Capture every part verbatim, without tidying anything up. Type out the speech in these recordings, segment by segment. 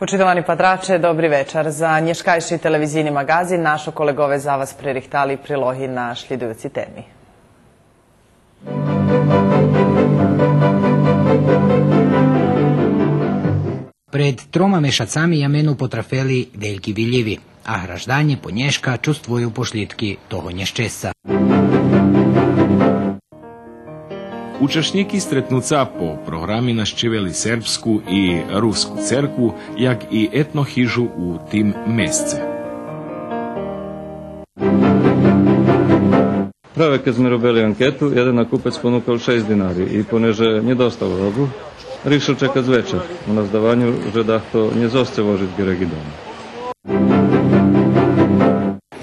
Почитовани патраче, добри вечар. За нєшкайши телевизийни маґазин нашо колеґове за вас пририхтали прилоги на шлїдуюци теми. Пред трома мешацами Ямену потрафели вельки вилїви, а гражданє по нєшка чувствую пошлїдки того нєщесца. Учашнїки стретнуца по програми нащивели сербску и руску церкву, як и етно хижу у тим месце. Праве кед зме робели анкету, єден накупец понукал шейсц динари и понеже нє достал робу, ришел чекац вечер у наздаваню же дахто нє зосце вожиц ги реґи дома.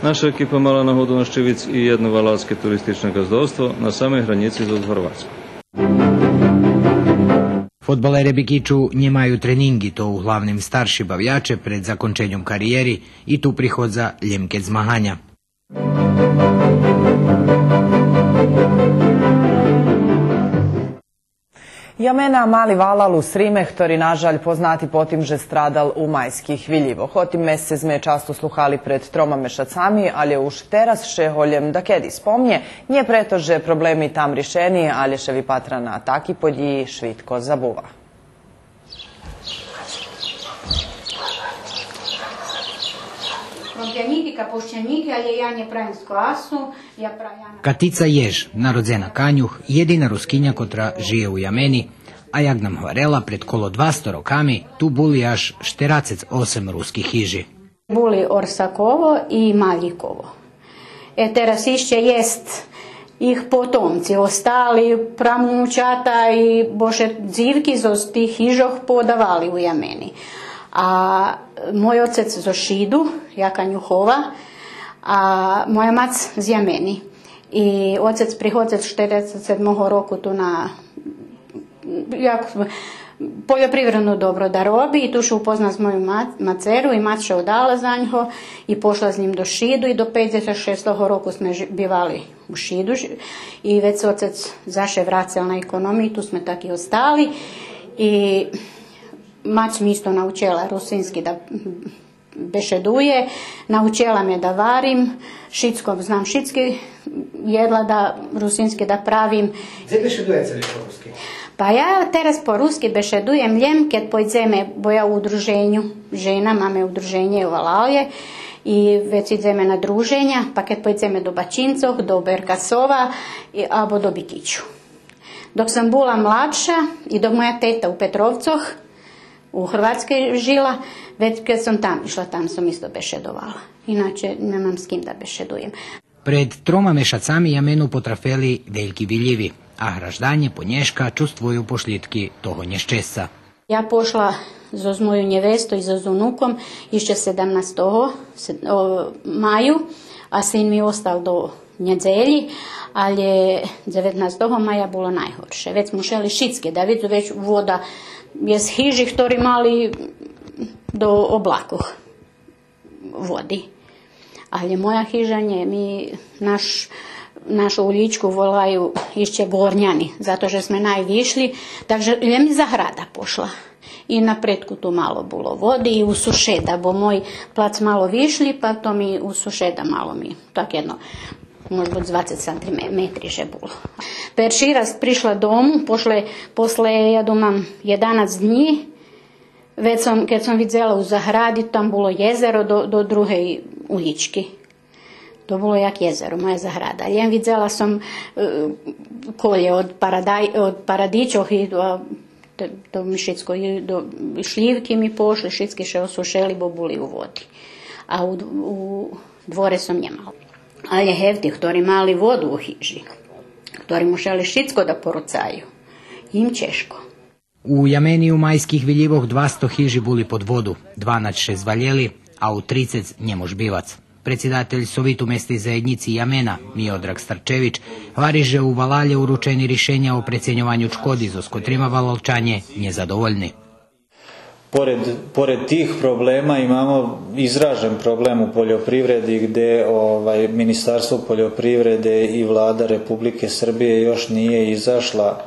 Наша екипа мала нагоду нащивиц и єдно валалске туристичне ґаздовство на самей гранїци зоз Горватском. Фодбалере Бикичу нємаю тренинґи, то углавним старши бавяче пред законченьом кариєри и ту приходза лєм кед змаганя. Ямена мали валал у Сриме, хтори, нажаль, познати по тим же страдал у майских вилївох. О тим месце зме часто слухали пред трома мешацами, алє уж тераз ше го лєм дакеди спомнє, нє прето же проблеми там ришени, алє ше випатра на таки подїї швидко забува. Копчанїки, капущанїки, алє я нє правим з квасу, я правя... Катица Єж, народзена Канюх, єдина Рускиня котра жиє у Ямени, а як нам гварела, пред коло двасто роками ту були аж штерацец осем руски хижи. Були Орсаково и Малїково. Е, тераз ище єст їх потомци, остали прамунучата и, бо ше дзивки зоз тих хижох подавали у Ямени. А мой оцец зоз Шиду, я Канюхова, а моя мац з Ямени. И оцец приходзец штерицец седмого року ту на як польопривредну добру да роби, и ту ше упозна з мою ма-, мацеру, и мац ше удала за нього, и пошла з нїм до Шиду, и до пейдзешат шестого року зме жи-, бивали у Шиду, жи-, и вец оцец заше врацел на економию, ту зме так и остали. И мац ми исто научела русински да бешедує, научела ме да варим, шицко знам, шицки єдла да, русински да правим. Дзе бешедуєце ви по руски? Па я тераз по руски бешедуєм лєм кед пойдземе, бо я у удруженю, жена, маме удруженє у валалє, и вец идземе на друженя, па кед пойдземе до Бачинцох, до Беркасова, и, або до Бикичу. Док сом була младша и док моя тета у Петровцох, у Горватскей жила, вец кед сом там ишла, там сом исто бешедовала. Иначе нємам з ким да бешедуєм. Пред трома мешацами Ямену потрафели вельки вилїви, а гражданє по нєшка чувствую пошлїдки того нєщесца. Я пошла зоз мою нєвесту и зоз унуком ище седамнастого се-, о, маю, а син ми остал до нєдзелї, алє дзеветнастого мая було найгорше. Вец мушели шицки да видзу, вец вода єст хижи хтори мали до облакох води. Алє моя хижа нє, ми наш, нашу улїчку волаю ище Горняни, зато же зме найвишли, так же лєм ми заграда пошла. И на предку ту мало було води и у сушеда, бо мой плац мало вишли, па то ми у сушеда мало ми, так єдно, може буц двацец сантиметри же було. Перши раз пришла дому, после, после, я думам, єданац днї, вец сом, кед сом видзела у загради, там було єзеро до, до другей улїчки. То було як єзеро, моя заграда. Лєм видзела сом, е, колє од парадай-, од парадичох и, а, то, то ми шицко и до, и шлївки ми пошли, шицки ше осушели, бо були у води. А у, у дворе сом нємала. Алє гевти, хтори мали воду у хижи, хтори мушели шицко да поруцаю, им чежко. У Ямению майских вилївох двасто хижи були под воду, дванац ше звалєли, а у трицец нє мож бивац. Предсидатель Совиту месней заєднїци Ямена Миодраг Старчевич гвари же у валалє уручени ришеня о преценьованю чкоди, зоз котрима валалчанє нєзадовольни. Pored, pored tih problema imamo izražen problem u poljoprivredi gde, ovaj, Ministarstvo poljoprivrede i Vlada Republike Srbije još nije izašla,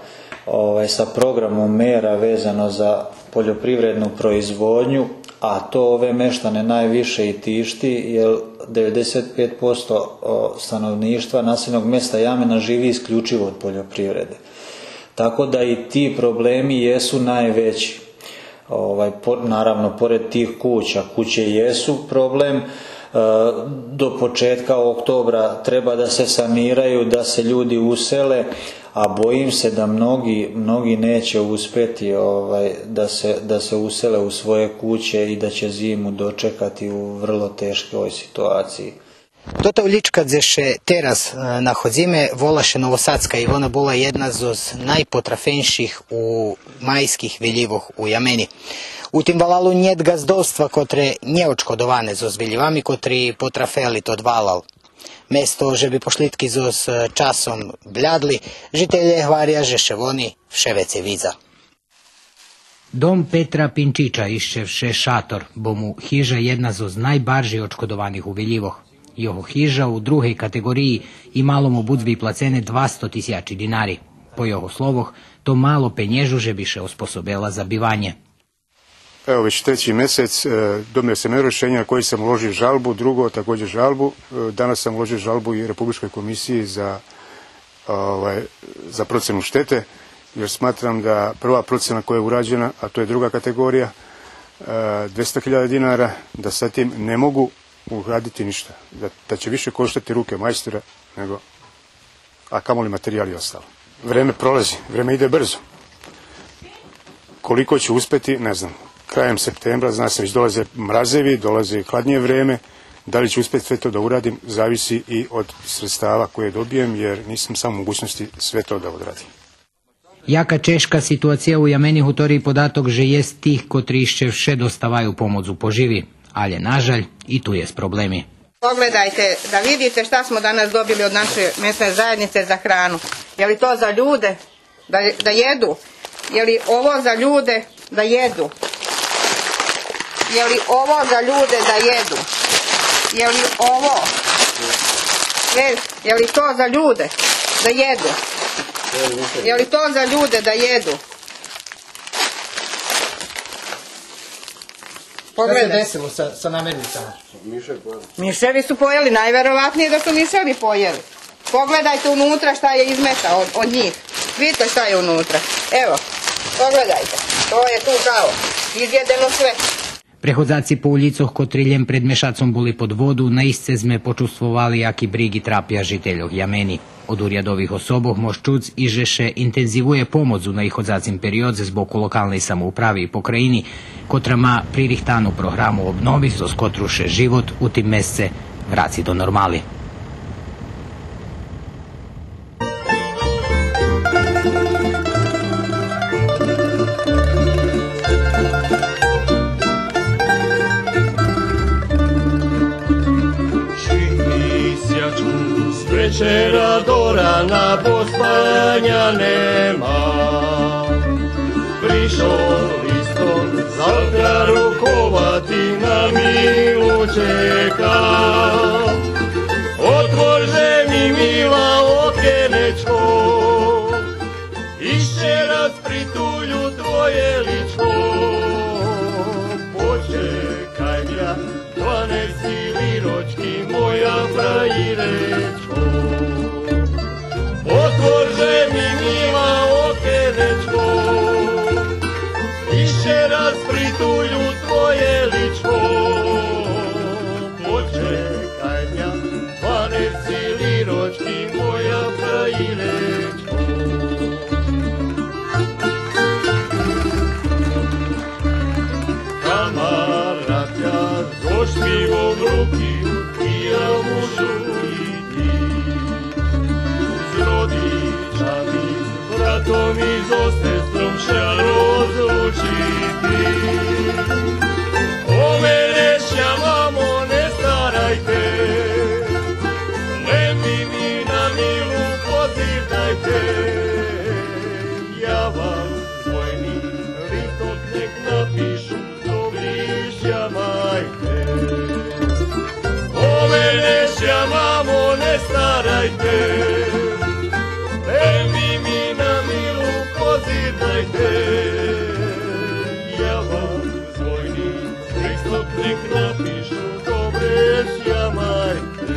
ovaj, sa programom mera vezano za poljoprivrednu proizvodnju, a to ove meštane najviše i tišti, jer devedeset pet posto, o, stanovništva naseljenog mesta Jamena živi isključivo od poljoprivrede. Tako da i ti problemi jesu najveći. Ovaj, po-, naravno, pored tih kuća, kuće jesu problem, e, do početka oktobra treba da se saniraju, da se ljudi usele, a bojim se da mnogi, mnogi neće uspeti, ovaj, da se, da se usele u svoje kuće i da će zimu dočekati u vrlo teškoj situaciji. Тота улїчка дзе ше тераз, е, находзиме, вола ше Новосадска и вона була єдна зоз найпотрафенших у майских вилївох у Ямени. У тим валалу нєт ґаздовства котре нє очкодоване зоз вилївами котри потрафели тот валал. Место же би пошлїдки зоз, е, часом блядли, жителє гваря же ше вони вше вецей видза. Дом Петра Пинчича ище вше шатор, бо му хижа єдна зоз найбаржей очкодованих у вилївох. Його хижа у другей катеґориї и мало му буц виплацене двасто тисячи динари. По його словох, то мало пенєжу же би ше оспособела за биванє. Evo, već treći mesec, e, dobio sam jedno rješenje na koje sam uložio žalbu, drugo također žalbu. E, danas sam uložio žalbu i Republičkoj komisiji za, ovaj, za procjenu štete, jer smatram da prva procjena koja je urađena, a to je druga kategorija, e, dvesta hiljada dinara, da sa tim ne mogu ugraditi ništa, da, da će više koštati ruke majstora nego, a kamoli materijal i ostalo. Vreme prolazi, vreme ide brzo. Koliko ću uspeti, ne znam. Krajem septembra, zna se, već dolaze mrazevi, dolazi hladnije vreme. Da li ću uspeti sve to da uradim, zavisi i od sredstava koje dobijem, jer nisam sam u mogućnosti sve to da odradim. Яка чежка ситуация у Ямени гутори и податок же єст тих котри ище вше доставаю помоц у поживи, алє, нажаль, и ту єст проблеми. Pogledajte, da vidite šta smo danas dobili od naše mesne zajednice za hranu. Je li to za ljude da, da jedu? Je li ovo za ljude da jedu? Je li ovo za ljude da jedu? Je li ovo sve, je li to za ljude da jedu? Je li to za ljude da jedu? Pogledaj. Šta se desilo sa, sa namirnicama? Miševi su pojeli, najverovatnije da su miševi pojeli. Pogledajte unutra šta je izmeta od, od njih. Vidite šta je unutra. Evo, pogledajte. To je tu kao izjedeno sve. Преходзаци по улїцох котри лєм пред мешацом були под воду, наисце зме почувствовали яки бриґи трапя жительох Ямени. Од урядових особох мож чуц и же ше интензивує помоц у наиходзацим периодзе з боку локалней самоуправи и покраїни, котра ма пририхтану програму обнови, зоз котру ше живот у тим месце враци до нормали. Šich misjaču z večera do rana, bo spanja nema. Prišol istom zavtra rukovati, na milu čeka. Otvorže mi, mila, okenečko, ište raz pritulju tvoje ličko. Počekaj mja, dvanaesti liročki, moja frajirečko. Otvorže mi, mila, okenečko, ište raz pritulju tvoje ličko. Počekaj mja, dvanaesti liročki, moja frajirečko. Kamaratja, zo špivom ruki, ja mušu i ti. Z rodičami, z bratom i zo sestrom Ся розлучити. О мене ся, мамо, не старайте, лем ви ми на милу позирайте. Я вам з войни листок нєк напишу, добри ся майте. О мене ся, мамо, не старайте, лем ви ми на милу позирайте. Я вам з войни листок нєк напишу, добри ся майте.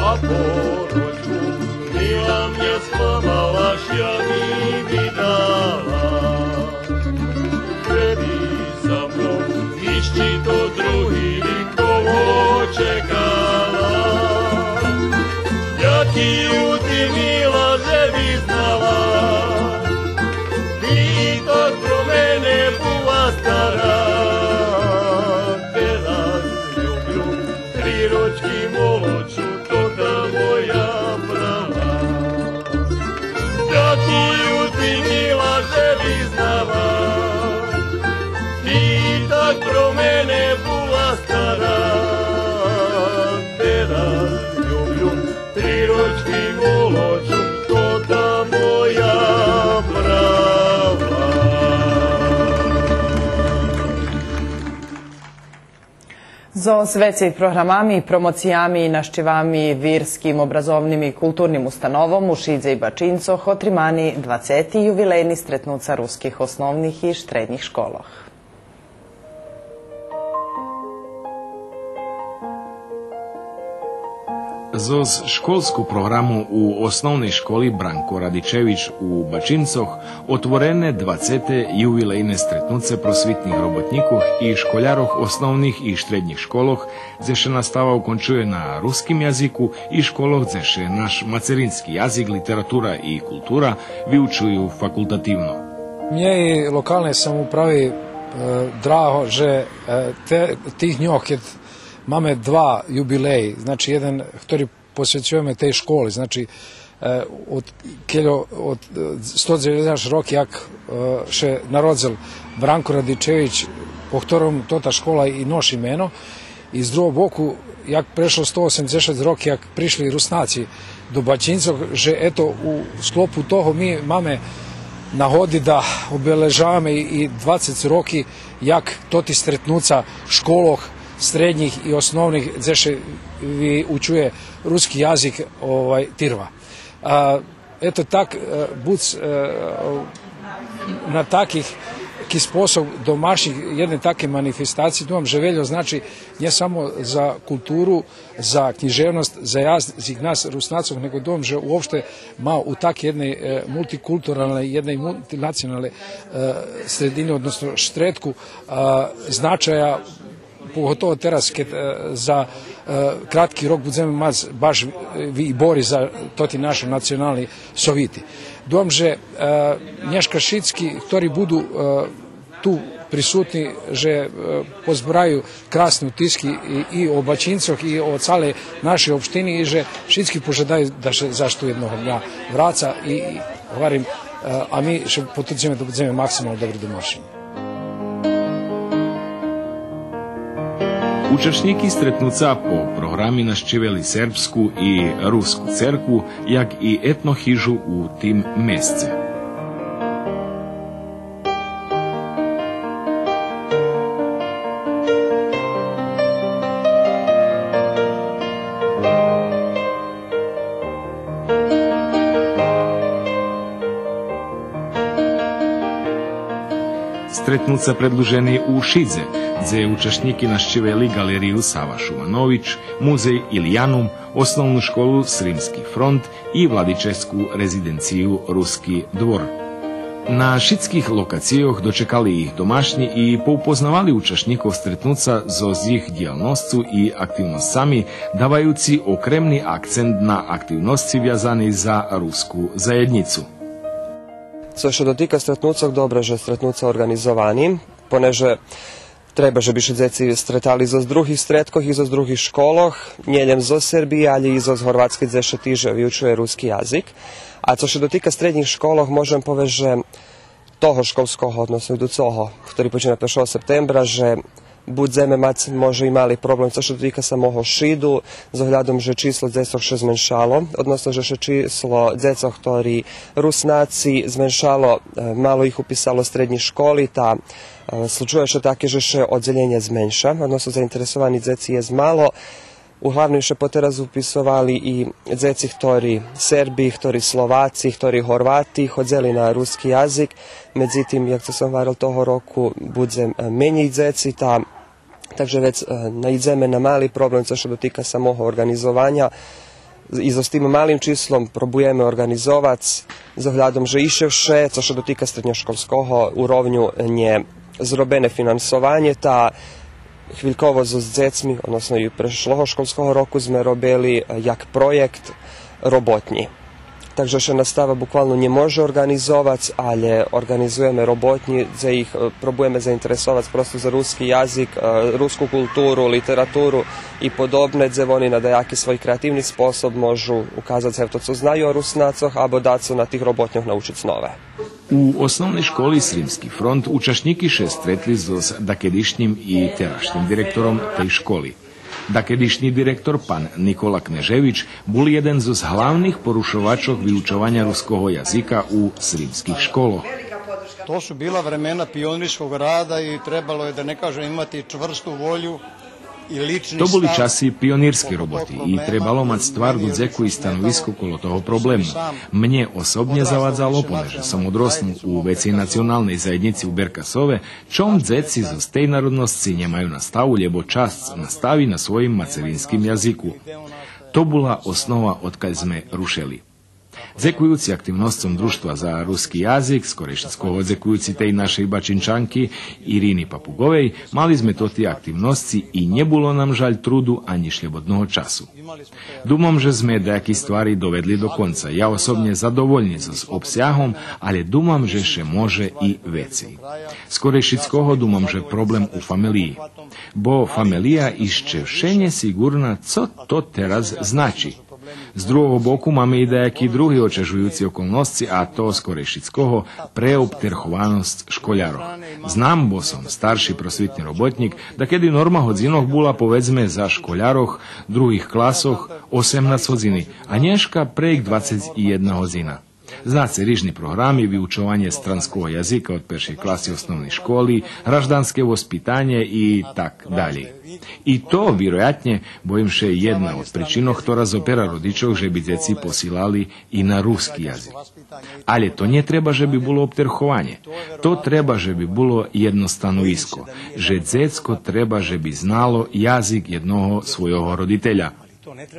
А поручку мила мня скламала, ся ми видала. Же би за мнов ищи то други кого чекала. Як ю ти мила же би знала, ти так про мене була стара. Тераз любю три рочки молодшу, тота моя права. Як ю ти мила же би знала, ти так про мене була стара. Тераз любю три рочки молодшу, тота моя права. Зоз вецей програмами, промоциями и нащивами вирским образовним и културним установом у Шидзе и Бачинцох отримани двацети ювилейни стретнуца руских основних и штреднїх школох. Зоз школску програму у Основней школи „Бранко Радичевич“ у Бачинцох отворене двацете ювилейне стретнуце просвитних роботнїкох и школярох основних и штреднїх школох, дзе ше настава укончує на руским язику, и школох, дзе ше наш мацерински язик, литература и култура виучую факултативно. Мнє и локалней самоуправи, е, драго же, е, те, тих дньох, кед маме два юбилеї, значи, єден, хтори посвецюєме тей школи, значи, е, од, кельо, од, е, сто дзеведзешат роки, як, е, ше народзел Бранко Радичевич, по хтором тота школа и ноши мено, и з другого боку, як прешло сто осемдзешат роки, як пришли Руснаци до Бачинцох, же ето у склопу того ми маме нагоди да обележаваме и, и двацец роки як тоти стретнуца школох, штреднїх и основних, дзе ше виучує руски язик, овай, тирва. А, ето так, е, буц, е, на таких, таки способ домашнїх, єдней такей манифестациї, думам же вельо значи нє само за културу, за кнїжевносц, за язик нас Руснацох, нєго думам же уопште ма у такей єдней, е, мултикултуралней, єдней мултинационалней, е, средини, односно штредку, а, значая, поготово тераз, кед, е, за, е, кратки рок будземе мац баш, е, вибори за тоти нашо национални совити. Думам же, е, нєшка шицки, хтори буду, е, ту присутни, же, е, позбераю красни утиски и, и о Бачинцох, и о цалей нашей општини, и же шицки пожадаю да ше заш ту єдного дня враца и, и гварим, е, а ми ше потрудзиме да будземе максимално добри домашнї. Учашнїки стретнуца по програми нащивели сербску и руску церкву, як и етно хижу у тим месце. Стретнуца предлужени у Шидзе, дзе учашнїки нащивели ґалерию „Сава Шуманович“, музей „Илиянум“, Основну школу „Сримски фронт“ и владическу резиденцию „Руски двор“. На шицких локацийох дочекали их домашнї и поупознавали учашнїкох стретнуца зоз їх дїялносцу и активносцами, даваюци окремни акцент на активносци вязани за руску заєднїцу. Цо ше дотика стретнуцох, добре же стретнуца орґанизовани, понеже Треба же би ше дзеци стретали зоз других стредкох и зоз других школох, нє лєм зоз Сербиї, алє и зоз Горватскей, дзе ше тиж виучує руски язик. А цо ше дотика стреднїх школох, можем повесц же того школского, односно идуцого, хтори почина першого септембра, же будземе мац може и мали проблем цо ше дотика самого шиду, з оглядом же число дзецох ше зменшало, односно же ше число дзецох хтори Руснаци зменшало, е, мало их уписало стреднї школи, та, е, случує ше таке же ше оддзелєнє зменша, односно заинтересовани дзеци єст мало. Углавним ше потераз уписовали и дзеци хтори Серби, хтори Словаци, хтори Горвати, ходзели на руски язик. Медзитим, як цо сом гварел, того року будзе, е, менєй дзеци, та, так же вец, е, наидземе на мали проблем цо ше дотика самого орґанизованя. И зоз тим малим числом пробуєме орґанизовац, з оглядом же ище вше, цо ше дотика стредньошколского уровню, нє зробене финансованє, та хвильково зоз дзецми, односно и прешлого школского року зме робели, е, як проєкт роботнї. Так же ше настава буквално нє може орґанизовац, алє орґанизуєме роботнї, дзе их, е, пробуєме заинтересовац просто за руски язик, е, руску културу, литературу и подобне, дзе вони на даяки свой креативни способ можу указац гевто цо знаю о Руснацох, або дацо на тих роботньох научиц нове. У Основней школи Сримски фронт учашнїки ше стретли зоз дакедишнїм и терашнїм директором тей школи. Дакедишнї директор, пан Никола Кнежевич, бул єден зоз главних порушовачох виучованя руского язика у сримских школох. То su bila vremena pionirskog rada i trebalo je, da ne kažem, imati čvrstu volju i lični stav. То були часи пионирскей роботи и требало мац твардо дзеку и становиско коло того проблему. Мнє особнє завадзало, понеже сом одроснул у вецей националней заєднїци у Беркасове, чом дзеци зоз тей народносци нємаю наставу, лєбо часц настави на своїм мацеринским язику. То була основа одкаль зме рушели. Дзекуюци активносцом Дружтва за руски язик, скорешицкого дзекуюци тей нашей бачинчанки Ирини Папуґовей, мали зме тоти активносци и нє було нам жаль труду анї шлєбодного часу. Думам же зме даяки ствари доведли до конца. Я особнє задовольни зоз обсягом, алє думам же ше може и вецей. Скорешицкого думам же проблем у фамелиї. Бо фамелия ище вше нє сиґурна цо то тераз значи. З другого боку маме и даяки други очежуюци околносци, а то скорешицкого преобтерхованосц школярох. Знам, бо сом старши просвитни роботнїк, дакеди норма годзинох була, поведзме, за школярох других класох осемнац годзини, а нєшка прейґ двацец и єдна годзина. Знаце, рижни програми, виучованє странского язика од першей класи основней школи, гражданске воспитанє и так далєй. И то, вироятнє, боїм ше, єдна од причинох хтора зопера родичох же би дзеци посилали и на руски язик. Алє то нє треба же би було обтерхованє. То треба же би було єдно становиско, же дзецко треба же би знало язик єдного свойого родителя.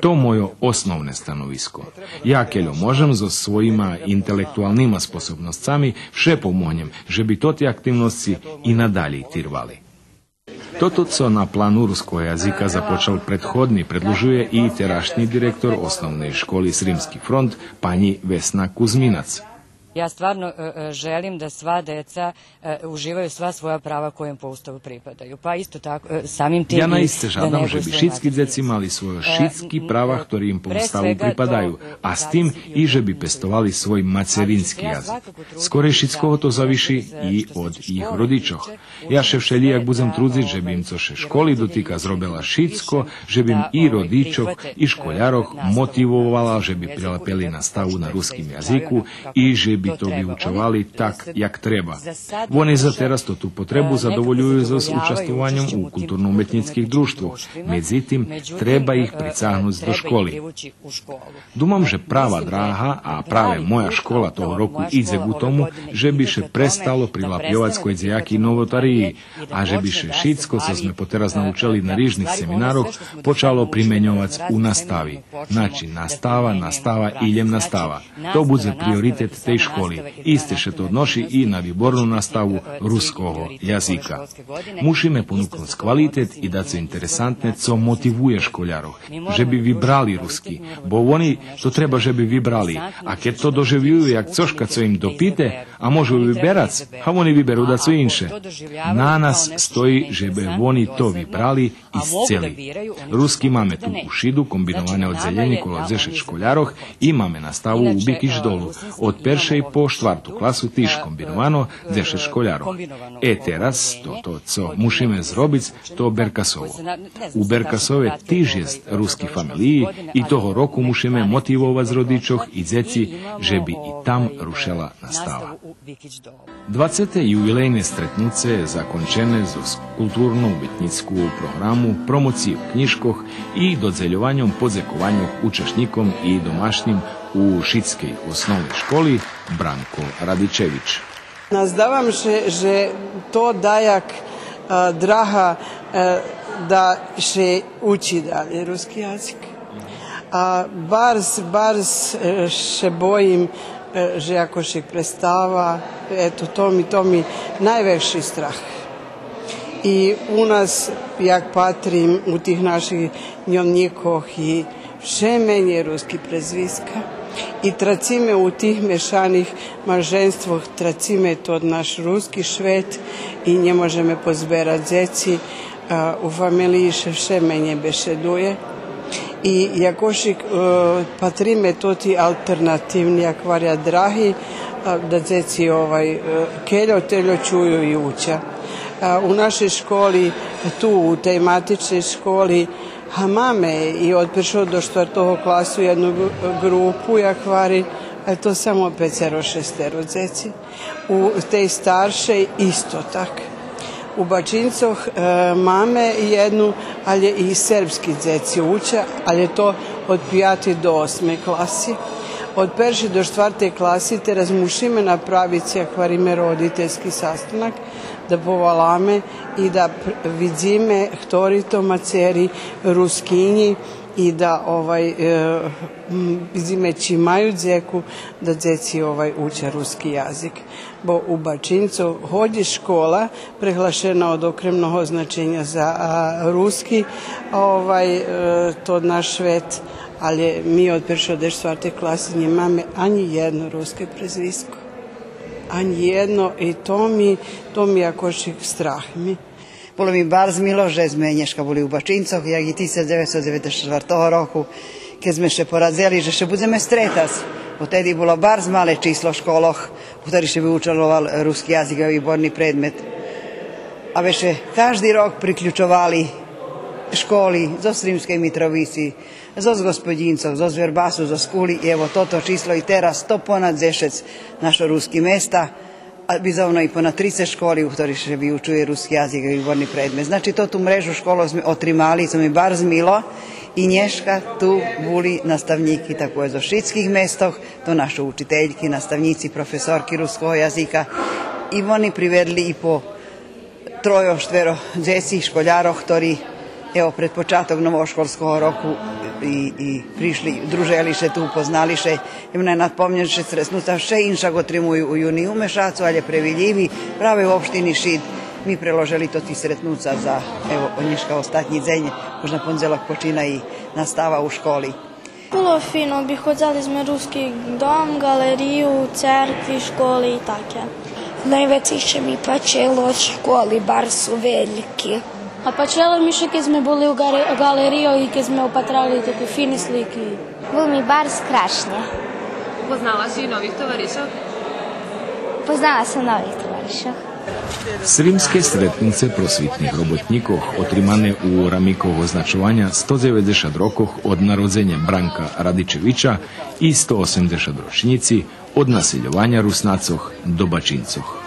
То мойо основне становиско. Я, кельо можем, зоз своїма интелектуалнима способносцами вше помогнєм же би тоти активносци и надалєй тирвали. Тото цо на плану руского язика започал предходни, предлужує и терашнї директор Основней школи Сримски фронт, панї Весна Кузминац. Ja stvarno, e, e, želim da sva deca, e, uživaju sva svoja prava koja im po Ustavu pripadaju. Pa isto tako, e, samim tim... Я наисце жадам же би шицки дзеци мали свойо шицки права хтори им по Уставу припадаю, а з тим и же би пестовали свой мацерински язик. Скорешицкого то завиши и од їх родичох. Я ше вшелїяк будзем трудзиц же би им, цо ше школи дотика, зробела шицко же би им и родичох и школярох мотивовала же би прилапели наставу на руским язику и же би то виучовали так як треба. Вони за тераз тоту потребу задоволюю зоз участвованьом у културно-уметнїцких дружтвох, медзитим, треба их прицагнуц до школи. Думам же права драга, а праве моя школа того року идзе ґу тому же би ше престало прилапйовац кой дзеяки новотариї, а же би ше шицко цо зме потераз научели на рижних семинарох почало применьовац у настави. Значи, настава, настава и лєм настава. То будзе приоритет тей школи. Исте ше то одноши и на виборну наставу руского язика. Мушиме понукнуц квалитет и дацо интересантне цо мотивує школярох же би вибрали руски, бо вони то треба же би вибрали, а кед то доживюю як цошка цо им допите, А можу виберац, а вони виберу дацо инше. На нас стої же бе вони то вибрали и сцели. Руски маме ту у Шиду комбиноване оддзелєнє коло дзешец школярох и маме наставу у Бикич Долу. Од першей по штварту класу тиж комбиновано дзешец школярох. Е, тераз тото цо мушиме зробиц, то Беркасово. У Беркасове тиж єст руски фамелиї и того року мушиме мотивовац родичох и дзеци же би и там рушела настава. Двацете ювилейне стретнуце закончене зоз културно-уметнїцку програму, промоцию кнїжкох и додзельованьом подзекованьох учашнїком и домашнїм у Шидскей основней школи Бранко Радичевич. Наздавам ше же то даяк, а, драга, а, да ше учи далєй руски язик. А барз, барз, е, ше боїм, е, же якошик престава, ето, то ми, то ми найвекши страх. И у нас, як патрим, у тих наших дньовнїкох и вше менєй руски презвиска. И трациме у тих мешаних малженствох, трациме тот наш руски швет и нє можеме позберац дзеци, а, у фамелиї ше вше менєй бешедує. И якошик, е, патриме тоти алтернативни, як гваря, драги, а, да дзеци, овай, е, кельо-тельо чую и уча. А у нашей школи, ту у тей матичней школи, га, маме и од першого до штвартого класу єдну гру-, ґрупу, як гвари, а то само пецеро-шестеро дзеци. У тей старшей исто так. У Бачинцох, е, маме єдну, алє и сербски дзеци уча, алє то од пятей до осмей класи. Од першей до штвартей класи тераз мушиме направиц, як гвариме, родительски састанак, да поваламе и да пр-, видзиме хтори то мацери рускинї и да, овай, е, м, видзиме чи маю дзеку да дзеци, овай, уча руски язик. Бо у Бачинцох годзи школа преглашена од окремного значеня за, а, руски, овай, е, то наш швет, алє ми од першей до штвартей класи нємаме анї єдно руске презвиско. Анї єдно, и то ми, то ми якошик страх ми. Було ми барз мило же зме нєшка були у Бачинцох, як и тисяч дзевецсто дзеведзешат четвартого року, кед зме ше порадзели же ше будземе стретац. Бо теди було барз мале число школох, у хторих ше би учаловал руски язик як виборни предмет. А вше кажди рок приключовали школи зоз Сримскей Митровици, зоз Ґосподїнцох, зоз Вербасу, зоз Кули, и ево тото число и тераз, сто понад дзешец нашо руски места, а бизовно и понад трицец школи у хторих ше виучує руски язик як виборни предмет. Значи, тоту мрежу школох зме отримали, цо ми барз мило, и нєшка ту були наставнїки такоє зоз шицких местох, то нашо учительки, наставнїци, професорки руского язика, и вони приведли и по тройо, штверо дзеци, школярох, хтори, ево, пред початок новошколского року и, и пришли, дружели ше ту, упознали ше. Им най напомнєм же стретнуца вше иншак отримую у юнию мешацу, алє пре Вилїви, праве у општини Шид ми преложели тоти стретнуца за, ево, нєшка остатнї дзень, уж на пондзелок почина и настава у школи. Було фино, обиходзали зме Руски дом, ґалерию, церкви, школи и таке. Найвецей ше ми пачело школи, барз су вельки. А пачело ми ше кед зме були у ґаре-, ґалериї и кед зме опатрали таки фини слики. Було ми барз крашнє. Упознала ши и нових товаришох? Упознала сом нових товаришох. Сримске стретнуце просвитних роботнїкох, отримане у рамикох означованя сто дзеведзешат рокох од народзеня Бранка Радичевича и сто осемдзешат рочнїци од насельованя Руснацох до Бачинцох.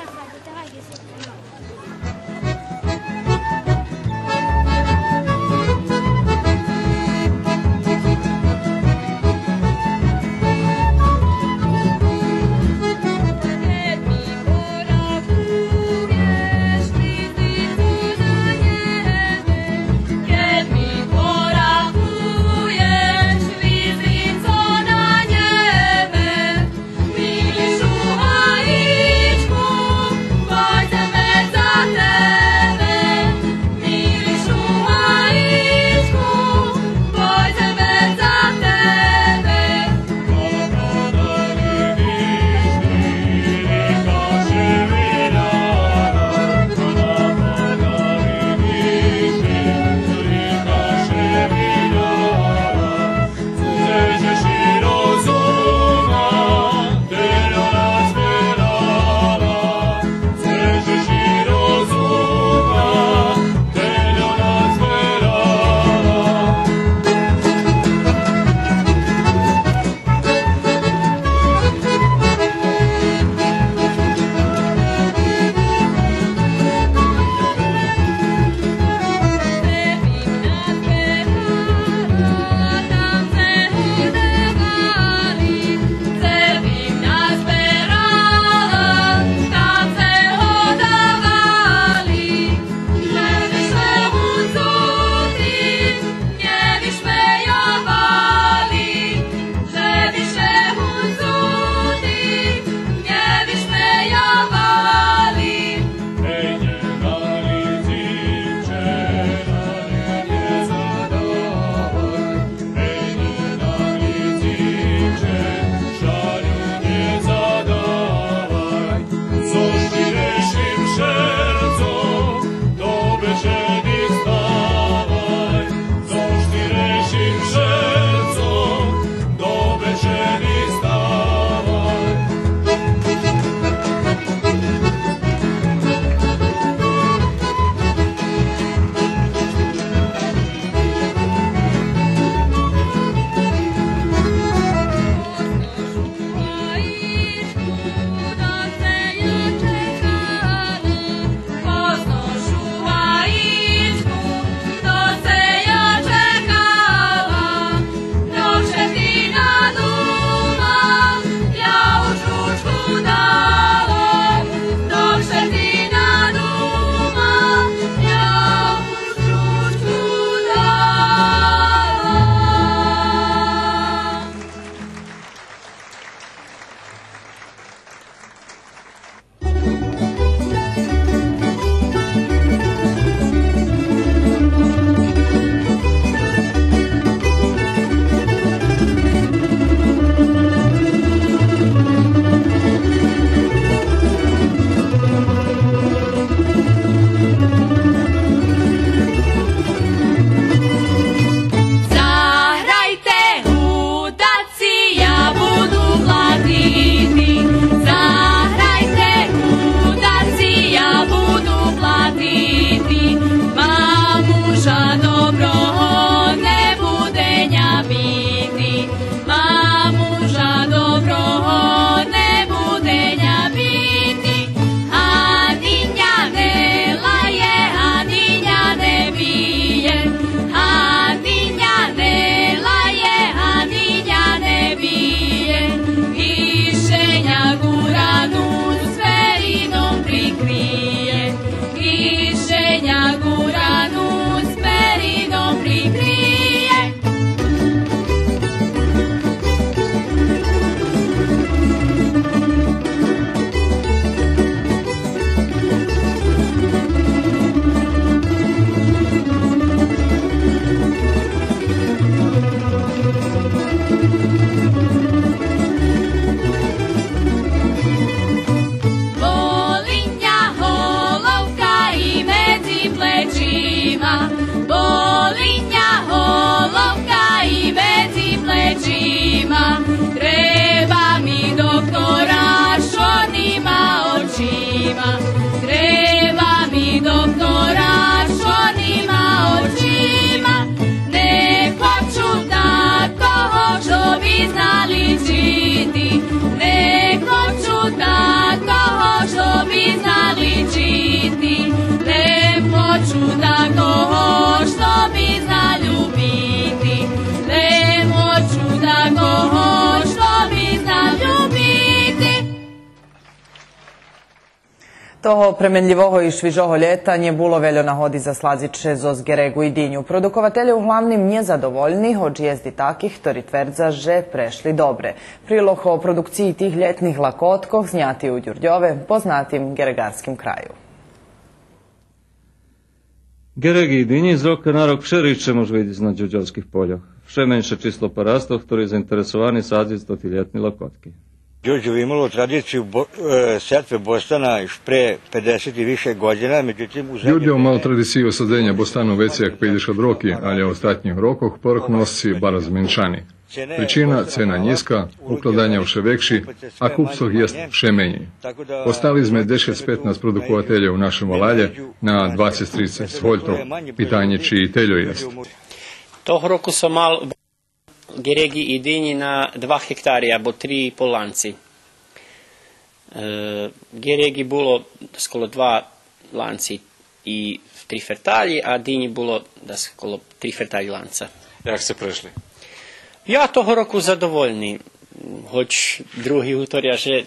Треба ми доктора з чорнима очима, не хочу такого, што би знав личити, не хочу такого, што би знав личити, не хочу такого, што би знав любити, не хочу такого, што би знав любити. Того пременлївого и швижого лєта нє було вельо нагоди засладзиц ше зоз ґереґу и диню. Продукователє углавним нєзадовольни, гоч єст и таких хтори твердза же прешли добре. Прилог о продукциї тих лєтних лакоткох зняти у Дюрдьове, познатим ґереґарским краю. Ґереґи и динї з рока на рок вше ридше мож видзиц на дюрдьовских польох. Вше менше число парастох хтори заинтересовани садзиц тоти лєтни лакотки. Дюрдьово имало традицию бо-, е, сетве бостана уж пре пейдзешат и више годзина, медзитим у заднє... Дюрдьов мал традицию садзеня бостану вецей як пейдзешат роки, алє у остатнїх рокох порох носци барз зменшани. Причина цена нїзка, укладаня вше векши, а купцох єст вше менєй. Остали зме дзешец-петнац продукователє у нашим валалє на двацец-трицец гольтох. Питанє чи и тельо єст. Того року сом мал ґереґи и динї на два гектари або три и пол ланци. Е, ґереґи було скоро два ланци и три ферталї, а динї було дас коло три ферталї ланца. Як сце прешли? Я того року задовольни, гоч други гуторя же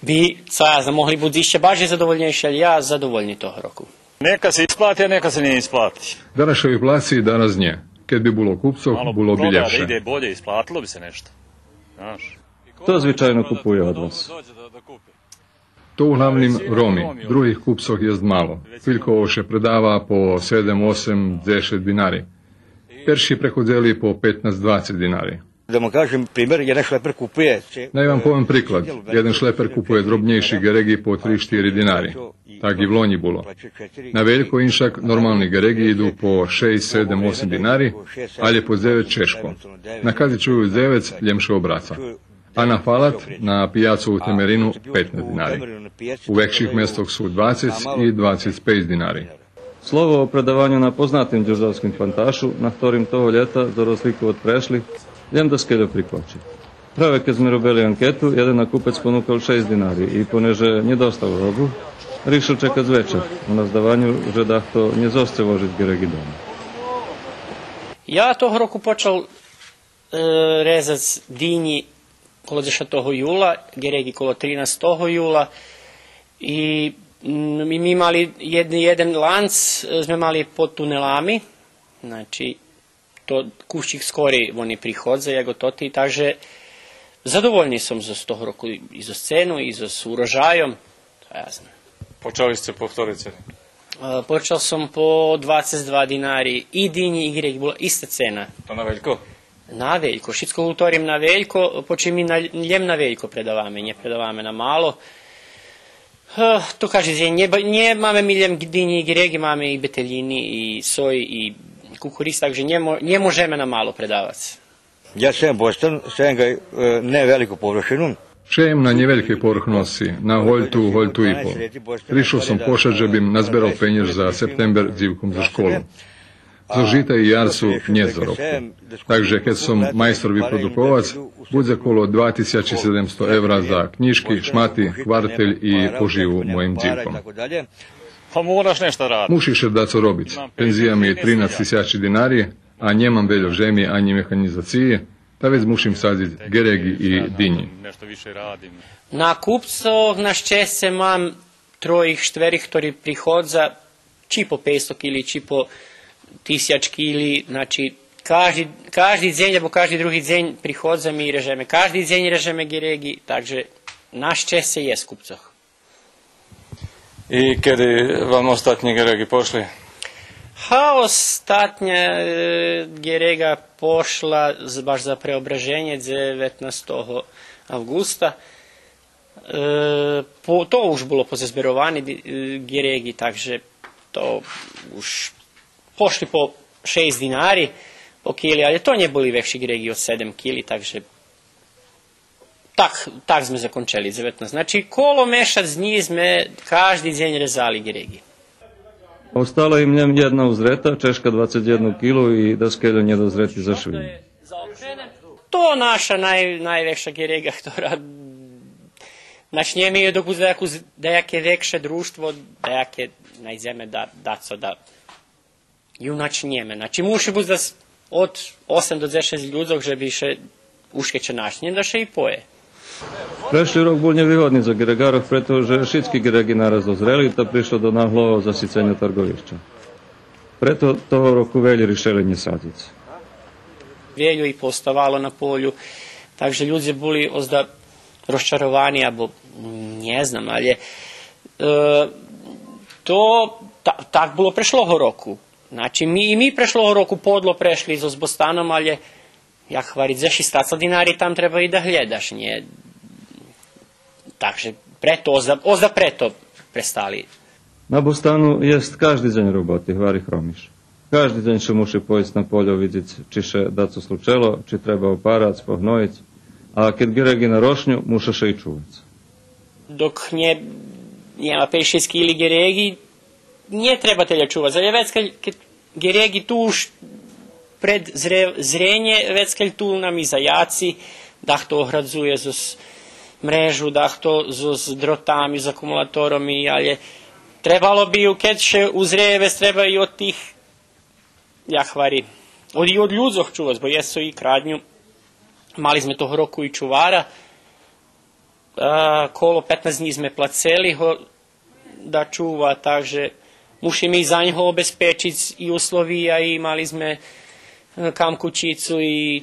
би, цо я знам, могли буц ище баржей задовольнєйши, алє я задовольни того року. Нека се исплати, а нека се нє исплати. Дараз ше виплаци, дараз нє. Кед би було купцох, було би лєпше. Мало прода, да иде болє, исплатило би се нешто. Знаш. Хто звичайно купує од вас? То углавним Роми, других купцох єст мало. Вельо ше предава по седем, осем, дзешец динари. Перши преходзели по петнац, двацец динари. Да вам кажем пример, єден шлепер купує... Най вам повем приклад. Єден шлепер купує дробнєйши ґереґи по три, штири динари. Так и влонї було. На велько иншак нормални ґереґи иду по шейсц, седем, осем динари, алє по дзевец чежко. На кази чую дзевец, лєм ше обраца. А на фалат, на пияцу у Темерину, петнац динари. У векших местох су двацец и двацец пейц динари. Слово о предаваню на познатим дюрдьовским панташу, на хторим того лєта, за розлику од прешлих, лєм даскельо прикочи. Праве кед зме робели анкету, єден накупец понукал шейсц динари и понеже нє достал робу, ришел чекац вечар. У наздаваню же дахто нє зосце вожиц ґереґи дома. Я того року почал, е, резац динї коло дзешатого юла, ґереґи коло тринастого юла. И, м, и ми мали єден, єден ланц, е, зме мали под тунелами. Значи, то кущик скорей вони приходза, як тоти, так же задовольни сом зоз того року и зоз цену, и зоз урожайом. Та я знам. Почали сце по хторей цени? Е, почал сом по двацец два динари, и динї, и ґереґи, була иста цена. То на велько? На велько. Шицко гуторим на велько, почим ми на, лєм на велько предаваме, нє предаваме на мало. Е, то кажди дзень, нє, нє маме ми лєм динї и ґереґи, маме и бетелїни, и сой, и кукуриз, так же нє мо-, нє можеме на мало предавац. Я сеям бостан, сеям га, е, на вельку површину. Шеєм на нєвелькей поврхносци, на гольту, гольту и пол. Ришел сом пошац же бим назберал пенєж за септембер дзивком за школу. Зоз жита и ярцу нєт заробку. Так же кед сом майстор випродуковац, будзе коло два тисячи седемсто евра за кнїжки, шмати, квартель и поживу моїм дзивком. Па мораш нешто радиц. Муши ше дацо робиц. Пензия ми тринасц тисячи динари, а нємам вельо жеми анї механїзациї, та вец мушим садзиц ґереґи и динї. На купцох, на щесце, мам троїх, штверих хтори приходза чи по пейсто кили, чи по тисяч кили, значи, кажди, кажди дзень або кажди други дзень приходза ми и режеме. Кажди дзень режеме ґереґи, так же на щесце єст купцох. И кеди вам остатнї ґереґи пошли? Га, остатня, е, ґереґа пошла з-, баш за Преображенє дзеветнастого авґуста. Е, по-, то уж було позазберовани ди-, е, ґереґи, так же то уж пошли по шейсц динари по кили, алє то нє були векши ґереґи од седем кили, так же Так, так зме закончели дзеветнац. Значи, коло мешац днї зме кажди дзень резали гереґи. Остала им лєм єдна узрета, чежка двацец єдну килу и даскельо нєдозрети за швинї. То наша най-, найвекша гереґа, котра начнєме ю док будзе даяку з-, даяке векше дружтво, даяке найдземе да, дацо да ю начнєме. Значи, муши буц дас од осем до дзешец людзох же би ше, уж кед ше начнє, да ше и пое. Прешли рок бул нєвигодни за гереґарох, прето же шицки гереґи нараз дозрели, та пришло до наглого засиценя тарґовища. Прето того року велї ришели нє садзиц. Вельо и пооставало на полю, так же людзе були озда розчаровани, або нє знам, але, е, то та-, так було прешлого року. Значи, ми, и ми прешлого року подло прешли зоз Бостаном, але, як гвари, дзе ши стаца динари, там треба и да глєдаш, нє? Так же прето, озда, озда прето престали. На Бостану єст кажди дзень роботи, гвари Хромиш. Кажди дзень ше муши поїсц на польо, видзиц чи ше дацо случело, чи треба опарац, погноїц. А кед гереґи нарошню, муша ше и чувац. Док нє, нєма пейш-шейсц кили гереґи, нє треба телє чувац, але вецкаль, кед гереґи ту уж пред зре-, зренє, вецкаль ту нам и заяци, дахто оградзує зоз мрежу, дахто зоз дротами, з акумулаторами, але требало би ю, кед ше узреє, вец треба и од тих, як гвари, од, и од людзох чувац, бо єст цо и крадню. Мали зме того року и чувара, а, коло петнац днї зме плацели го да чува, так же мушиме и за нєго обезпечиц и условия, и мали зме, е, кам кучицу и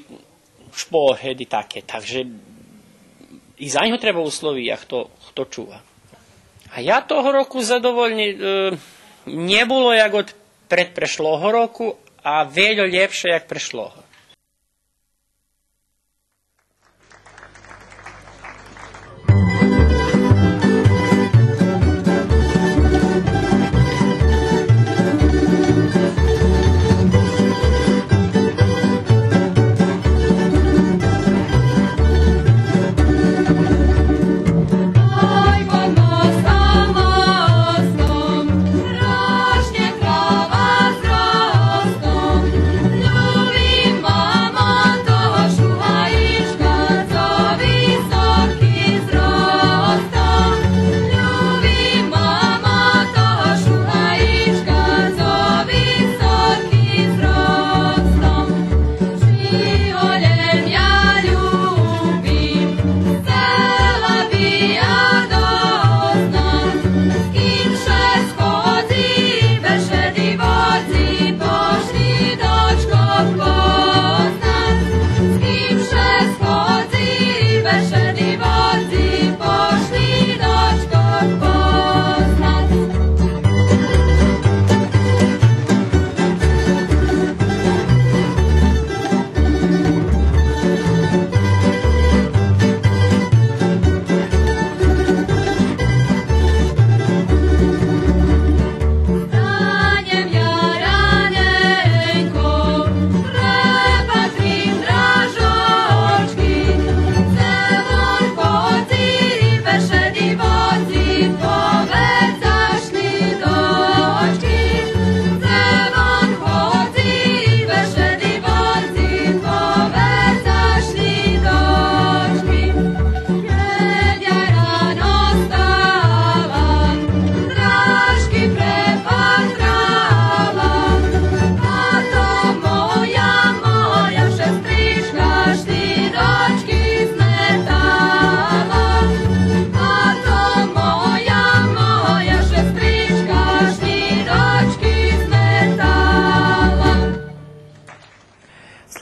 шпогет и таке, так же и за нєго треба условия хто, хто чува. А я того року задовольни, е, нє було як од предпрешлого року, а вельо лєпше як прешлого.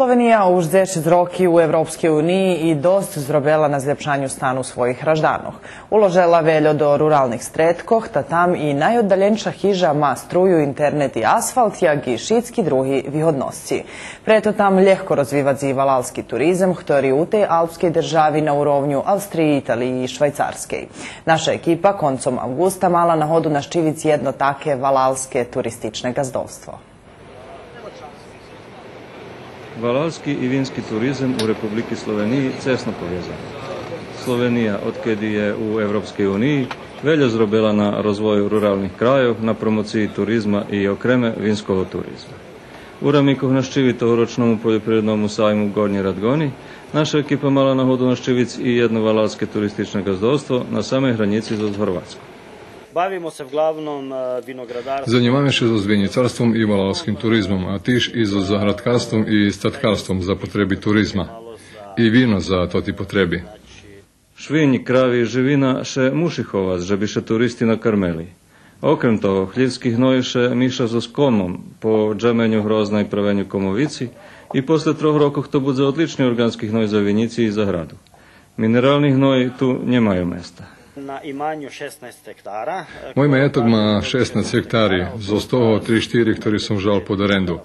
Словения уж дзешец роки у Европскей униї и досц зробела на злєпшаню стану своїх гражданох. Уложела вельо до руралних стредкох, та там и найоддаленша хижа ма струю, интернет и асфалт, як и шицки други вигодносци. Прето там лєгко розвивац и валалски туризем, хтори у тей алпскей держави на уровню Австриї, Италиї и Швайцарскей. Наша екипа концом авґуста мала нагоду нащивиц єдно таке валалске туристичне ґаздовство. Валалски и вински туризем у Републики Словениї цесно повязани. Словения, одкеди є у Европскей униї, вельо зробела на розвою руралних крайох, на промоциї туризма и окреме винского туризма. У рамикох нащиви тогорочному польопривредному сайму Горнї Радгони, наша екипа мала нагоду нащивиц и єдно валалске туристичне ґаздовство на самей гранїци зоз Горватском. Bavimo se uglavnom, e, vinogradarstvom. Занимаме ше зоз винїцарством и валалским туризмом, а тиж и зоз заградкарством и статкарством за потреби туризма. И вино за тоти потреби. Швинї, крави, живина ше муши ховац же би ше туристи накармели. Окрем того, хлївски гной ше миша зоз комом по джаменю грозна и правеню комовици, и после трох рокох то будзе одлични орґански гной за винїци и заграду. Минерални гної ту нємаю места. Na imanju šesnaest hektara, e, Мой маєток ма шеснац гектари, зоз того три-штири хтори сом вжал под оренду.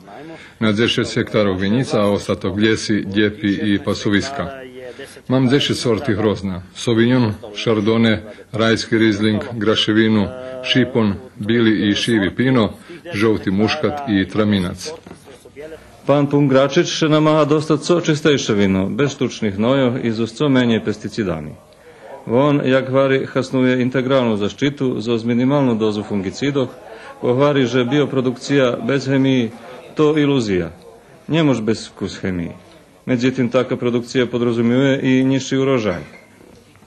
На дзешец гектарох винїца, а остаток лєси, дєпи и пасовиска. Мам дзешец сорти грозна: совиньон, шардоне, райски ризлинґ, ґрашевину, шипон, били и шиви пино, жовти мушкат и траминац. Пан Пунґрачич ше намага достац цо чистейше вино, без штучних гнойох и зоз цо менєй пестицидами. Вон, як гвари, хаснує интеґралну защиту зоз минималну дозу фунґицидох, бо гвари же биопродукция без гемиї то илузия. Нє мож без кус гемиї. Медзитим, така продукция подрозумює и нїзши урожай.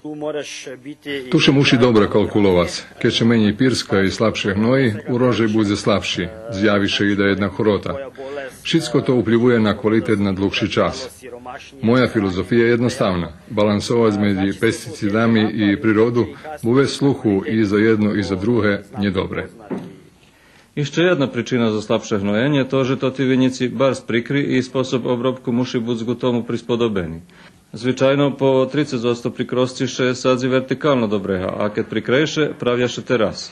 Tu moraš biti i Ту ше муши добре калкуловац. Кед ше менєй пирска и слабше гної, урожай будзе слабши, зяви ше и даєдна хорота. Шицко то уплївує на квалитет на длугши час. Моя филозофия єдноставна: балансовац медзи пестицидами и природу, бо вец слуху и за єдно и за друге нє добре. Ище єдна причина за слабше гноєнє то же тоти винїци барз прикри и способ обробку муши буц ґу тому присподобени. Звичайно, по трицец одсто прикросци ше садзи вертикално до брега, а кед прикрейше, правя ше тераси.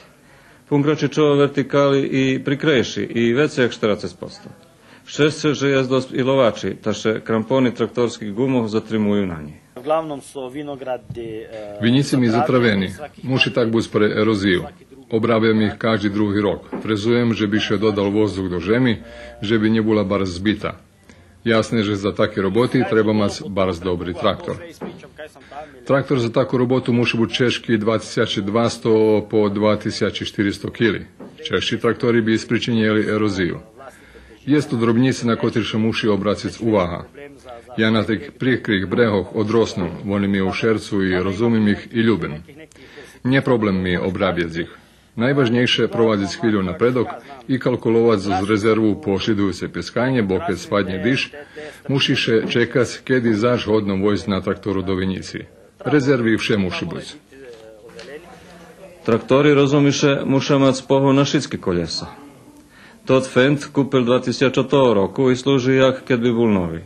Пунґрачичове вертикали и прикрейши, и вецей як штерацец одсто. Щесце же єст досц иловачи, та ше крампони тракторских ґумох затримую на нєй. Uglavnom su vinogradi, e, Винїци ми затравени. Муши так буц пре ерозию. Обрабям их кажди други рок. Фрезуєм же би ше додал воздух до жеми, же би нє була барз збита. Ясне же за таки роботи треба мац барз добри трактор. Трактор за таку роботу муши буц чежки два тисячи двасто по два тисячи штиристо кили. Чежши трактори би спричинєли ерозию. Єст ту дробнїци на котри ше муши обрациц увага. Я на тих прикрих брегох одроснум, вони ми у шерцу и розумим их и любим. Нє проблем ми обрабяц их. Найважнєйше провадзиц хвилю напредок и калкуловац зоз резерву по шлїдуюце песканє, бо кед спаднє диж, муши ше чекац кеди заш годно войсц на трактору до винїци. Резерви вше муши буц. Трактори, розуми ше, муша мац погон на шицки колєса. Тот Фенд купел два тисячатого року и служи як кед би бул нови.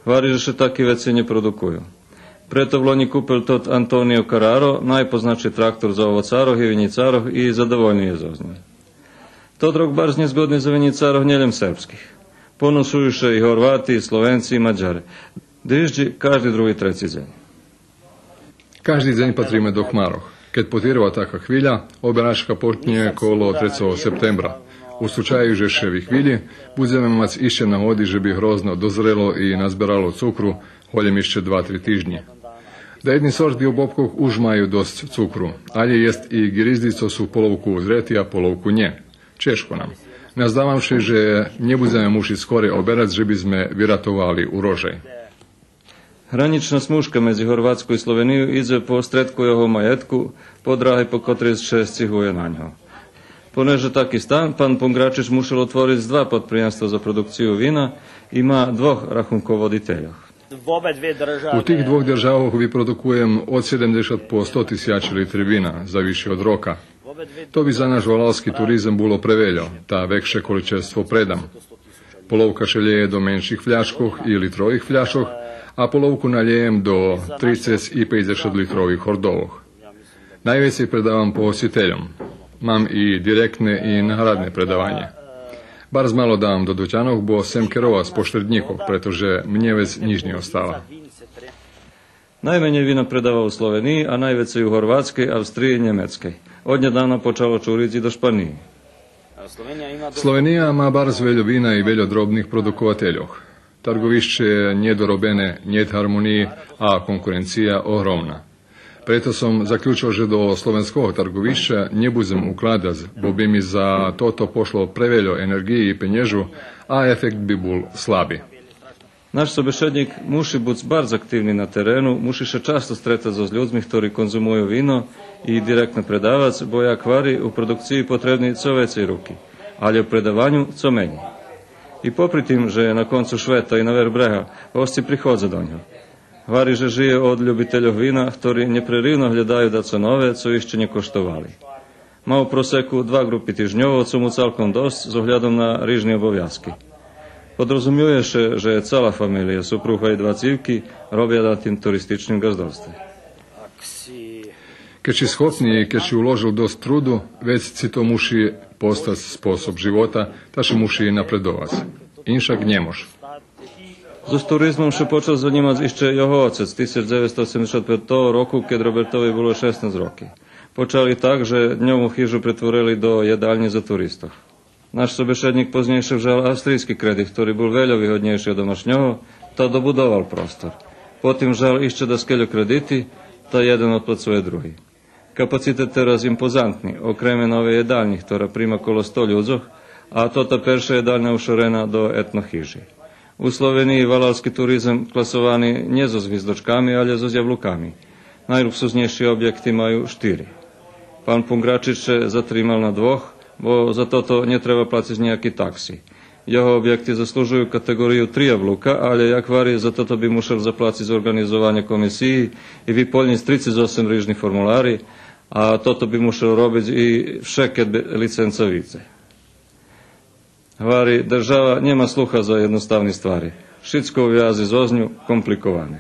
Гвари же ше таки вецей нє продукую. Прето влонї купел тот Антонио Караро, найпознатши трактор за овоцарох и винїцарох, и задовольни є зоз нїм. Тот рок барз нєзгодни за винїцарох нєлєм сербских. Поносую ше и Горвати, и Словенци, и Мадяре. Диждзи кажди други, треци дзень. Кажди дзень патриме до хмарох. Кед потирва така хвиля, оберачка почнє коло трецого септембра. У случаю же ше вихвилї, будземе мац ище нагоди же би грозно дозрело и назберало цукру голєм ище два-три тижнї. Даєдни сорти обобкох уж маю досц цукру, алє єст и ґиризди цо су половку узрети, а половку нє. Чежко нам. Наздавам ше же нє будземе мушиц скорей оберац же би зме виратовали урожай. Гранїчна смужка медзи Горватском и Словению идзе по стредку його маєтку, по драги по котрей ше сцигує на нього. Понеже таки стан, пан Понґрачич мушел отвориц два подприємства за продукцию вина и ма двох рахунководительох. У тих двох державох випродукуєм од седемдзешат по сто тисячи литри вина, завиши од рока. То би за наш валалски туризем було превельо, та векше количество предам. Половка ше лєє до менших фляшкох и литрових фляшох, а половку налєєм до трицец и пейдзешат литрових гордовох. Найвецей предавам погостительом. Мам и директне и наградне предаванє. Барз мало давам до дутянох, бо сцем керовац пошреднїкох, прето же мнє вец нїч нє остава. Найменєй вина предава у Словениї, а найвецей у Горватскей, Австриї, Нємецкей. Однєдавна почало чуриц и до Шпаниї. Словения ма барз вельо вина и вельо дробних продуковательох. Тарговище нєдоробене, нєт гармониї, а конкуренция огромна. Прето сом заключел же до Словенского тарговища нє будзем укладац, бо би ми за тото пошло превельо енерґиї и пенєжу, а ефект би бул слаби. Наш собешеднїк муши буц барз активни на терену, муши ше часто стретац зоз людзми хтори конзумую вино и директно предавац, бо, як гвари, у продукциї потребни цо вецей руки, алє у предаваню цо менєй. И попри тим же на концу швета и на верх брега госци приходза до нього. Гвари же жиє од любительох вина, хтори нєпреривно глєдаю дацо нове, цо ище нє коштовали. Ма у просеку два ґрупи тижньово, цо му цалком досц з оглядом на рижни обовязки. Подрозумює ше же цала фамелия, супруга и два цивки, робя на тим туристичним ґаздовстве. Кед ши схопни и кед ши уложел досц труду, вец ци то муши постац способ живота, та ше муши напредовац. Иншак нє мож. Зоз туризмом ше почал занїмац ище його оцец тисяч дзевецсто седемдзешат петого року, кед Робертови було шеснац роки. Почали так же ньому хижу претворели до єдальнї за туристох. Наш собешеднїк познєйше вжал австрийски кредит, хтори бул вельо вигоднєйши од домашнього, та добудовал простор. Потим вжал ище даскельо кредити, та єден одплацує други. Капацитет тераз импозантни, окреме новей єдальнї, хтора прима коло сто людзох, а тота перша єдальня ушорена до етно хижи. У Словениї валалски туризем класовани нє зоз гвиздочками, алє зоз яблуками. Найлуксузнєйши обєкти маю штири. Пан Пунґрачич ше затримал на двох, бо за тото нє треба плациц нїяки такси. Його обєкти заслужую катеґорию три яблука, алє, як гвари, за тото би мушел заплациц орґанизованє комисиї и виполнїц трицец осем рижни формулари, а тото би мушел робиц и вше кед би лиценца вице. Гвари, держава нєма слуха за єдноставни ствари. Шицко у вязи зоз ню компликоване.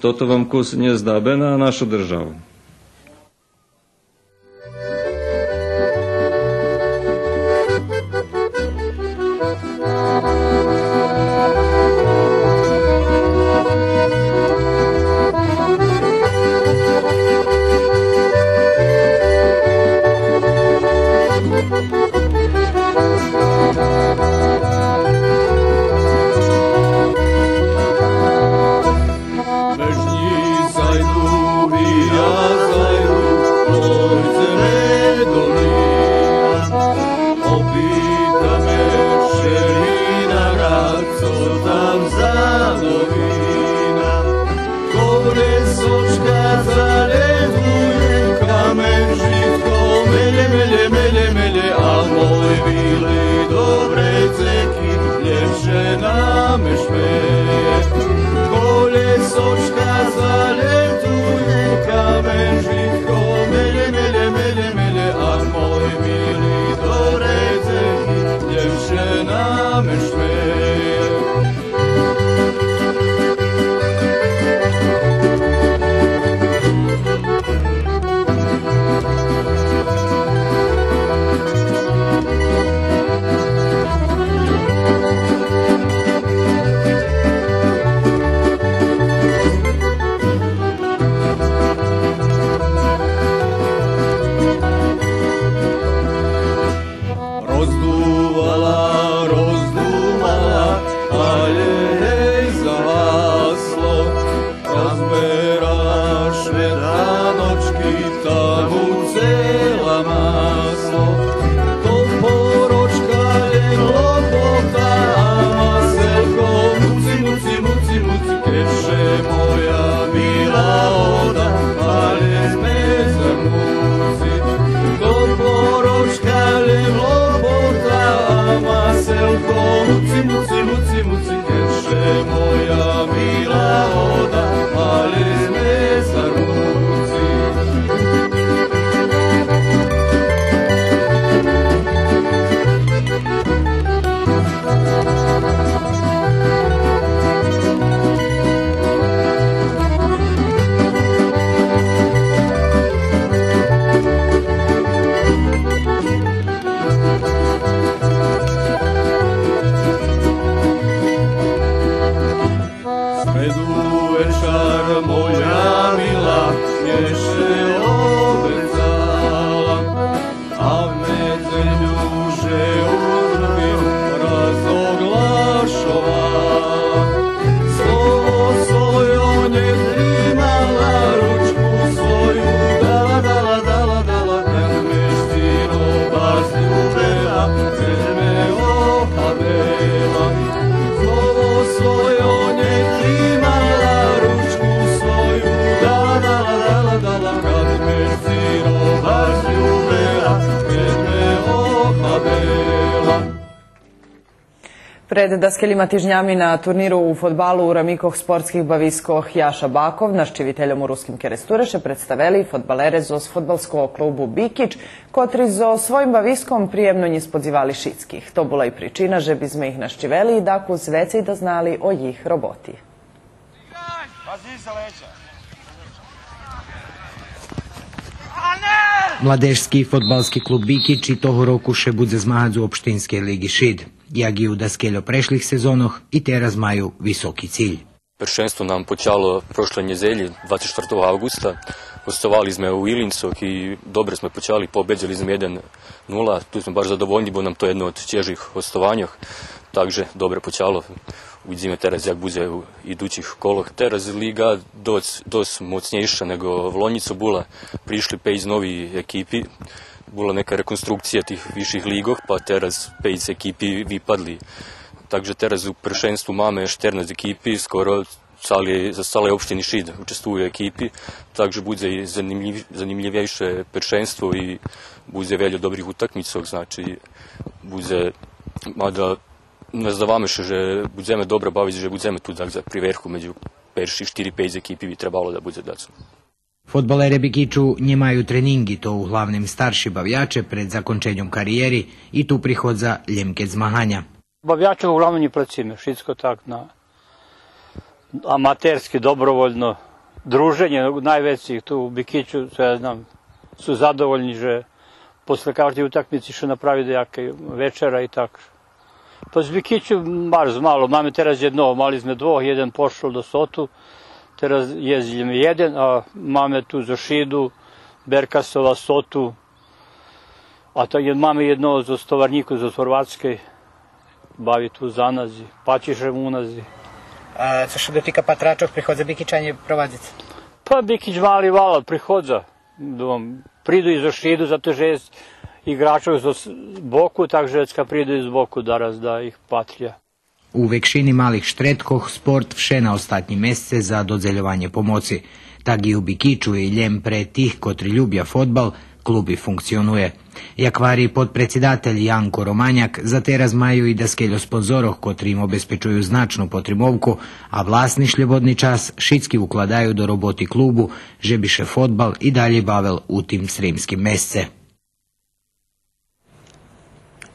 Тото вам кус нєздабе на нашу державу. Межнї зайду и я зайду, дойдземе до Рина. Опитаме ше винара, цо там за новина. Колесочка залєтую, каменжитко мелє, мелє, мелє, мелє, а мой мили добре цеки, лєпше наме шме. Колесочка залєтую, каменжитко мелє, мелє, мелє, мелє, а мой мили добре цеки, лєпше наме шме. Пред даскельма тижнями на турниру у фодбалу у рамикох спортских бавискох Яша Баков нащивительом у Руским Керестуре ше представели фодбалере зоз фодбалского клубу Бикич, котри зоз своїм бависком приємно нє сподзивали шицких. То була и причина же бизме их нащивели и дакус вецей дознали о їх роботи. Младежски фодбалски клуб Бикич и того року ше будзе змагац у Општинскей лиґи Шид. Як и у даскельо прешлих сезонох, и тераз маю високи циль. Першенство нам почало прошлей нєдзелї, двацец штвартого авґуста. Гостовали зме у Илинцох и добре зме почали, победзели зме єден нула. Ту зме баш задовольни, бо нам то єдно од тєжих гостованьох. Так же добре почало. Увидзиме тераз як будзе у идуцих колох. Тераз лиґа досц, досц моцнєйша нєґо влонї цо була. Пришли пейц нови екипи. Була нєка реконструкция тих висших лиґох, па тераз пейц екипи випадли. Так же тераз у першенству маме штернац екипи, скоро цали, зоз цалей општини Шид учествую екипи, так же будзе и занимлїв-, занимлївєйше першенство и будзе вельо добрих утакмицох, значи, будзе, мада наздаваме ше же будземе добре бавиц, же будземе ту, так, за, при верху, медзи перших штири-пейц екипи би требало да будзе, дацо. Фодбалере Бикичу нємаю тренинґи, то углавним старши бавяче пред законченьом кариєри и ту приходза лєм кед змаганя. Бавяче углавним нє працуєме, шицко так на аматерски, добровольно. Друженє найвецей ту у Бикичу, цо я знам, су задовольни же после каждей утакмици ше направи даяка вечера и так. Па з Бикичу баш мало, маме тераз єдного, мали зме двох, єден пошол до Соту, тераз єздзиме єден, а маме ту зоз Шиду, Беркасова, Соту, а та є-, маме єдного зоз товарнїку зоз Горватскей, бави ту за нас, пачи ше му у нас. А цо ше дотика патрачох, приходза Бикичанє провадзиц? Па Бикич мали вала приходза. Думам, приду и зоз Шиду, зато же єст иґрачох зоз боку, так же вецка приду и з боку дараз да их патра. У векшини малих штредкох спорт вше на остатнїм месце за додзельованє помоци. Так и у Бикичу и лєм пре тих котри любя фодбал, клуб и функционує. Як гвари подпредсидатель Янко Романяк, за тераз маю и даскельо спонзорох котри им обезпечую значну потримовку, а власни шлєбодни час шицки укладаю до роботи клубу, же би ше фодбал и далєй бавел у тим сримским месце.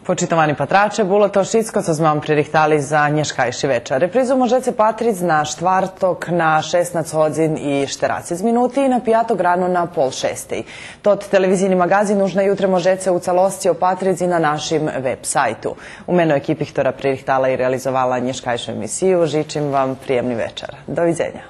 Почитовани патраче, було то шицко цо зме вам пририхтали за нєшкайши вечар. Репризу можеце патриц на штварток на шеснац годзин и штерацец минути и на пияток рано на пол шестей. Тот телевизийни маґазин уж на ютре можеце у цалосци опатриц и на нашим веб-сайту. У мено екипи хтора пририхтала и реализовала нєшкайшу емисию, жичим вам приємни вечар. Довидзеня.